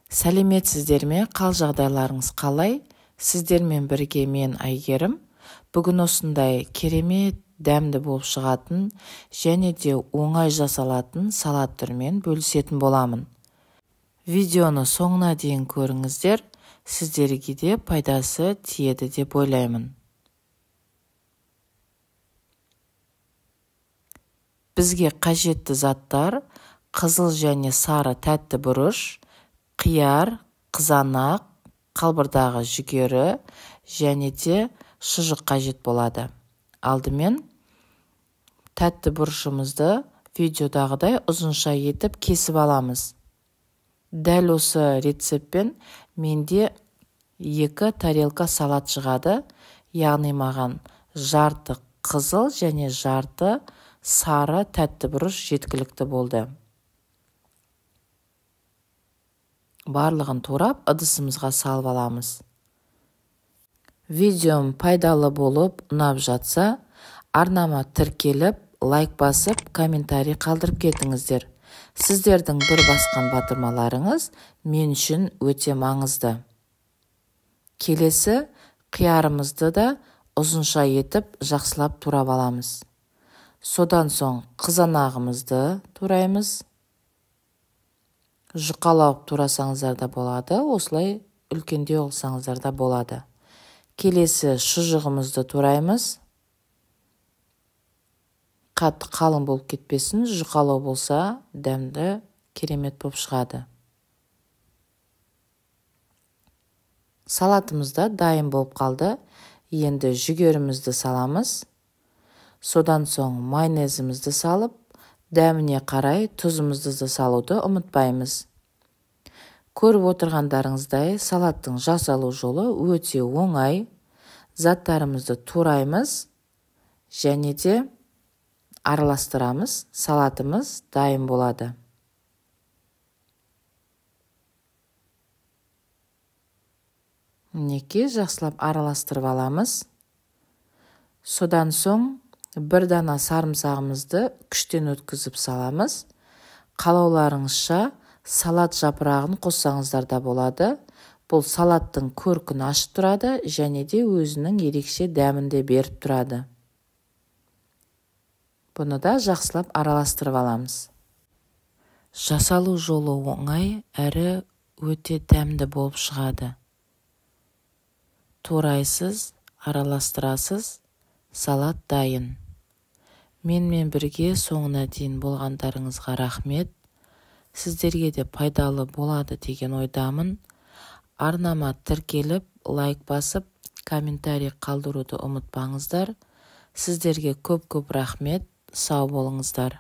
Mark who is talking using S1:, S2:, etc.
S1: Сәлеметсіздер ме, қал жағдайларыңыз қалай? Сіздермен бірге мен Әйгерім. Бүгін осындай керемет дәмді болып шығатын және де оңай жасалатын салат түрімен бөлісетін боламын. Видеоны соңына дейін көріңіздер, сіздерге де пайдасы тиеді деп ойлаймын. Бізге қажетті заттар: қызыл және сары тәтті бұрыш, қияр, қызанақ, қалбырдағы жүгері және де шұжық қажет болады. Алдымен тәтті бұрышымызды видеодағыдай ұзынша етіп кесіп аламыз. Дәл осы рецептпен менде 2 тарелка салат шығады, яғни маған жарты қызыл және жарты сары тәтті бұрыш жеткілікті болды. Барлығын турап, ыдысымызға салып аламыз. Видеом пайдалы болып ұнап жатса, арнама тіркеліп, лайк басып, комментарий қалдырып кетіңіздер. Сіздердің бір басқан батырмаларыңыз мен үшін өте маңызды. Келесі қиярымызды да ұзынша етіп жақсылап турап аламыз. Содан соң қызанағымызды тураймыз. Жұқалау турасаңыздар да болады, осылай үлкендеу қылсаңыздар да болады. Келесі шұжығымызды тураймыз. Қатты қалың болып кетпесін, жұқалау болса дәмді керемет болып шығады. Салатымыз да дайын болып қалды. Енді жүгерімізді саламыз. Содан соң майонезімізді салып, дәміне қарай тұзымызды да салуды ұмытпаймыз. Көріп отырғандарыңыздай, салаттың жасалу жолы өте оңай. Заттарымызды тураймыз және де араластырамыз. Салатымыз дайын болады. Мінекей, жақсылап араластырып аламыз. Содан соң бір дана сарымсағымызды күштен өткізіп саламыз. Қалауларыңызша салат жапырағын қоссаңыздар да болады. Бұл салаттың көркін ашып тұрады және де өзінің ерекше дәмін де беріп тұрады. Бұны да жақсылап араластырып аламыз. Жасалу жолы оңай, әрі өте дәмді болып шығады. Турайсыз, араластырасыз, салат дайын. Менімен бірге соңына дейін болғандарыңызға рахмет. Сіздерге де пайдалы болады деген ойдамын. Арнама тіркеліп, лайк басып, комментарий қалдыруды ұмытпаңыздар. Сіздерге көп-көп рахмет. Сау болыңыздар.